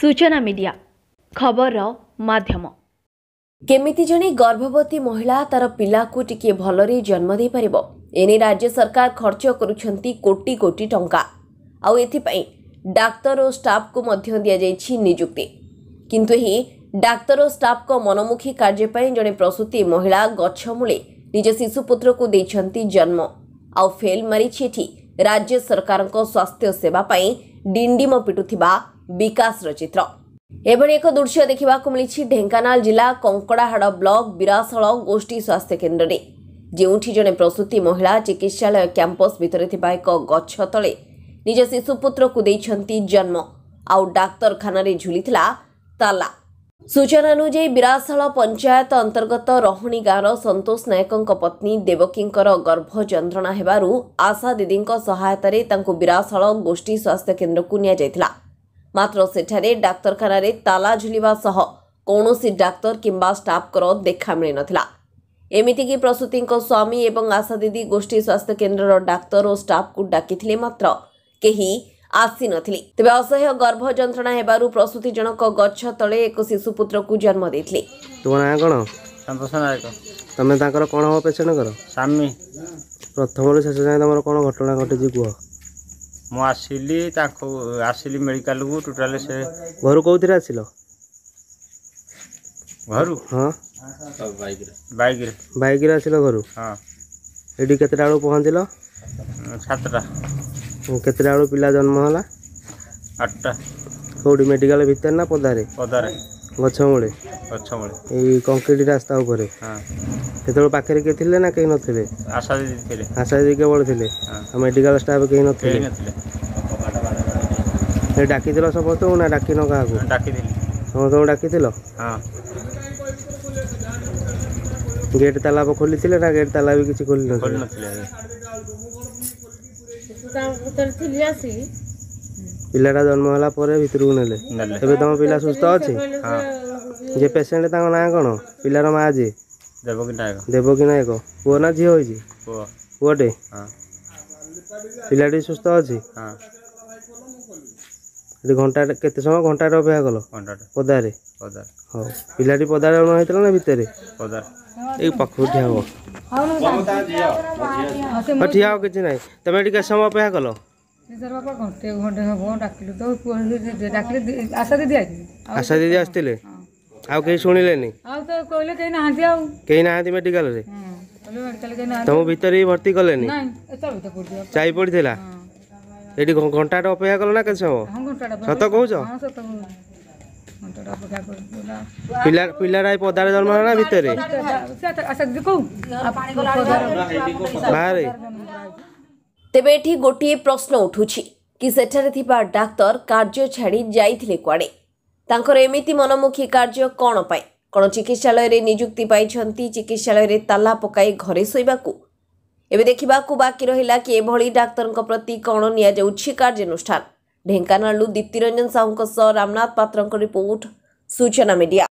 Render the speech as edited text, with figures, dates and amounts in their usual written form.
ସୂଚନା ମିଡିଆ, ଖବରର ମାଧ୍ୟମ। କେମିତି ଜଣେ ଗର୍ଭବତୀ ମହିଳା ତାର ପିଲାକୁ ଟିକିଏ ଭଲରେ ଜନ୍ମ ଦେଇପାରିବ, ଏନେଇ ରାଜ୍ୟ ସରକାର ଖର୍ଚ୍ଚ କରୁଛନ୍ତି କୋଟି କୋଟି ଟଙ୍କା। ଆଉ ଏଥିପାଇଁ ଡାକ୍ତର ଓ ଷ୍ଟାଫ୍କୁ ମଧ୍ୟ ଦିଆଯାଇଛି ନିଯୁକ୍ତି। କିନ୍ତୁ ଏହି ଡାକ୍ତର ଓ ଷ୍ଟାଫ୍ଙ୍କ ମନମୁଖୀ କାର୍ଯ୍ୟ ପାଇଁ ଜଣେ ପ୍ରସୂତି ମହିଳା ଗଛ ମୂଳେ ନିଜ ଶିଶୁପୁତ୍ରକୁ ଦେଇଛନ୍ତି ଜନ୍ମ। ଆଉ ଫେଲ୍ ମାରିଛି ଏଠି ରାଜ୍ୟ ସରକାରଙ୍କ ସ୍ୱାସ୍ଥ୍ୟ ସେବା ପାଇଁ ଡିଣ୍ଡିମ ପିଟୁଥିବା ବିକାଶର ଚିତ୍ର। ଏଭଳି ଏକ ଦୃଶ୍ୟ ଦେଖିବାକୁ ମିଳିଛି ଢେଙ୍କାନାଳ ଜିଲ୍ଲା କଙ୍କଡ଼ାହାଡ଼ ବ୍ଲକ ବିରାସଳ ଗୋଷ୍ଠୀ ସ୍ୱାସ୍ଥ୍ୟ କେନ୍ଦ୍ରରେ, ଯେଉଁଠି ଜଣେ ପ୍ରସୂତି ମହିଳା ଚିକିତ୍ସାଳୟ କ୍ୟାମ୍ପସ ଭିତରେ ଥିବା ଏକ ଗଛ ତଳେ ନିଜ ଶିଶୁପୁତ୍ରକୁ ଦେଇଛନ୍ତି ଜନ୍ମ। ଆଉ ଡାକ୍ତରଖାନାରେ ଝୁଲିଥିଲା ତାଲା। ସୂଚନା ଅନୁଯାୟୀ, ବିରାସଳ ପଞ୍ଚାୟତ ଅନ୍ତର୍ଗତ ରହଣି ଗାଁର ସନ୍ତୋଷ ନାୟକଙ୍କ ପତ୍ନୀ ଦେବକୀଙ୍କର ଗର୍ଭ ଯନ୍ତ୍ରଣା ହେବାରୁ ଆଶା ଦିଦିଙ୍କ ସହାୟତାରେ ତାଙ୍କୁ ବିରାସଳ ଗୋଷ୍ଠୀ ସ୍ୱାସ୍ଥ୍ୟ କେନ୍ଦ୍ରକୁ ନିଆଯାଇଥିଲା। ମାତ୍ର ସେଠାରେ ଡାକ୍ତରଖାନାରେ ତାଲା ଝୁଲିବା ସହ କୌଣସି ଡାକ୍ତର କିମ୍ବା ଷ୍ଟାଫଙ୍କର ଦେଖା ମିଳିନଥିଲା। ଏମିତିକି ପ୍ରସୂତିଙ୍କ ସ୍ୱାମୀ ଏବଂ ଆଶା ଦିଦି ଗୋଷ୍ଠୀ ସ୍ୱାସ୍ଥ୍ୟ କେନ୍ଦ୍ରର ଡାକ୍ତର ଓ ଷ୍ଟାଫଙ୍କୁ ଡାକିଥିଲେ, ମାତ୍ର କେହି ଆସିନଥିଲେ। ତେବେ ଅସହ୍ୟ ଗର୍ଭ ଯନ୍ତ୍ରଣା ହେବାରୁ ପ୍ରସୂତି ଜଣକ ଗଛ ତଳେ ଏକ ଶିଶୁପୁତ୍ରକୁ ଜନ୍ମ ଦେଇଥିଲେ। ତୁମ ନାଁ କ'ଣ? ସନ୍ତୋଷ ନାୟକ। ତମେ ତାଙ୍କର କ'ଣ ହବ ପେସେଣ୍ଟଙ୍କର? ସ୍ୱାମୀ। ପ୍ରଥମରୁ ଶେଷ ଯାଏଁ ତମର କ'ଣ ଘଟଣା ଘଟିଛି କୁହ। ମୁଁ ଆସିଲି, ତାଙ୍କୁ ଆସିଲି ମେଡ଼ିକାଲକୁ, ଟୋଟାଲି ସେ ଘରୁ କେଉଁଥିରେ ଆସିଲ? ଘରୁ? ହଁ, ବାଇକରେ। ବାଇକରେ ଆସିଲ ଘରୁ? ହଁ। ଏଠି କେତେଟା ବେଳକୁ ପହଞ୍ଚିଲ? 7ଟା। କେତେଟା ବେଳକୁ ପିଲା ଜନ୍ମ ହେଲା? 8ଟା। କେଉଁଠି, ମେଡ଼ିକାଲ ଭିତରେ ନା ପଦାରେ? ପଦାରେ। ଗଛ ମୂଳେ? ଗଛ ମୂଳେ। ଏଇ କଂକ୍ରିଟ ରାସ୍ତା ଉପରେ? ହଁ। ସେତେବେଳେ ପାଖରେ କିଏ ଥିଲେ ନା କେହି ନଥିଲେ? ଆଶା ଦିଦି ଥିଲେ। ଆଶା ଦିଦି କେବଳ ଥିଲେ? ହଁ। ଆଉ ମେଡ଼ିକାଲ ଷ୍ଟାଫ୍ କେହି ନଥିଲେ? କେହି ନଥିଲେ। ଏ ଡାକିଥିଲ ସମସ୍ତଙ୍କୁ ନା ଡାକିନ କାହାକୁ? ଡାକିଥିଲି। ସମସ୍ତଙ୍କୁ ଡାକିଥିଲ? ହଁ। ଗେଟ୍ ତାଲା ଖୋଲିଥିଲେ ନା ଗେଟ୍ ତାଲା ବି କିଛି ଖୋଲି ନଥିଲେ? ଖୋଲି ନଥିଲେ। ପିଲାଟା ଜନ୍ମ ହେଲା ପରେ ଭିତରକୁ ନେଲେ? ନେଲେ। ଏବେ ତମ ପିଲା ସୁସ୍ଥ ଅଛି? ହଁ। ଯେ ପେସେଣ୍ଟ ତାଙ୍କ ନାଁ କ'ଣ, ପିଲାର ମା ଯିଏ? ଦେବକୀ ନାୟକ। ଦେବକୀ ନାୟକ। ପୁଅ ନା ଝିଅ ହେଇଛି? ପୁଅ। ପୁଅଟେ? ହଁ। ପିଲାଟି ସୁସ୍ଥ ଅଛି? ହଁ। ଏଠି ଘଣ୍ଟା କେତେ ସମୟ? ଘଣ୍ଟାଟେ ଅପେକ୍ଷା କଲ? ଘଣ୍ଟାଟେ। ପଦାରେ? ପଦାରେ। ହଉ, ପିଲାଟି ପଦାରେ ଜନ୍ମ ହେଇଥିଲା ନା ଭିତରେ? ପଦାରେ। ଏଇ ପାଖକୁ ଠିଆ ହବ। ହଁ, ଠିଆ ହବ, କିଛି ନାହିଁ। ତମେ ଏଠି କେତେ ସମୟ ଅପେକ୍ଷା କଲ? ସାର୍ ବାପା, ଘଣ୍ଟେ ଘଣ୍ଟେ ହବ ଡାକିଲୁ ତ, ପୁଅ ଡାକିଲେ, ଆଶା ଦିଦି ଆଇଥିଲେ। ଆଶା ଦିଦି ଆସିଥିଲେ, ଆଉ କେହି ଶୁଣିଲେନି? ଆଉ ତ କହିଲେ କେହି ନାହାନ୍ତି। ଆଉ କେହି ନାହାନ୍ତି ମେଡ଼ିକାଲରେ? କହିଲେ ମେଡ଼ିକାଲ କେହି ନାହାନ୍ତି। ତମ ଭିତରେ ବି ଭର୍ତ୍ତି କଲେନି? ନାଇଁ, ଚାବି ତ ପଡ଼ିଥିଲା। ଚାବି ପଡ଼ିଥିଲା। ଏଠି ଘଣ୍ଟାଟେ ଅପେକ୍ଷା କଲ ନା କେତେ ସମୟ? ହଁ, ଘଣ୍ଟାଟା। ସତ କହୁଛ? ହଁ, ସତ କହୁଛି। ଘଣ୍ଟାଟା ଅପେକ୍ଷା କରୁଥିଲା। ପିଲା ପିଲାଟା ଏଇ ପଦାରେ ଜନ୍ମ ହେଲା ନା ଭିତରେ? ଆଶା ଦିଦି କହୁ। ବାହାରେ। ତେବେ ଏଠି ଗୋଟିଏ ପ୍ରଶ୍ନ ଉଠୁଛି କି ସେଠାରେ ଥିବା ଡାକ୍ତର କାର୍ଯ୍ୟ ଛାଡ଼ି ଯାଇଥିଲେ କୁଆଡ଼େ? ତାଙ୍କର ଏମିତି ମନମୁଖୀ କାର୍ଯ୍ୟ କ'ଣ ପାଇଁ? କ'ଣ ଚିକିତ୍ସାଳୟରେ ନିଯୁକ୍ତି ପାଇଛନ୍ତି ଚିକିତ୍ସାଳୟରେ ତାଲା ପକାଇ ଘରେ ଶୋଇବାକୁ? ଏବେ ଦେଖିବାକୁ ବାକି ରହିଲା କି ଏଭଳି ଡାକ୍ତରଙ୍କ ପ୍ରତି କ'ଣ ନିଆଯାଉଛି କାର୍ଯ୍ୟାନୁଷ୍ଠାନ। ଢେଙ୍କାନାଳରୁ ଦୀପ୍ତିରଞ୍ଜନ ସାହୁଙ୍କ ସହ ରାମନାଥ ପାତ୍ରଙ୍କ ରିପୋର୍ଟ, ସୂଚନା ମିଡିଆ।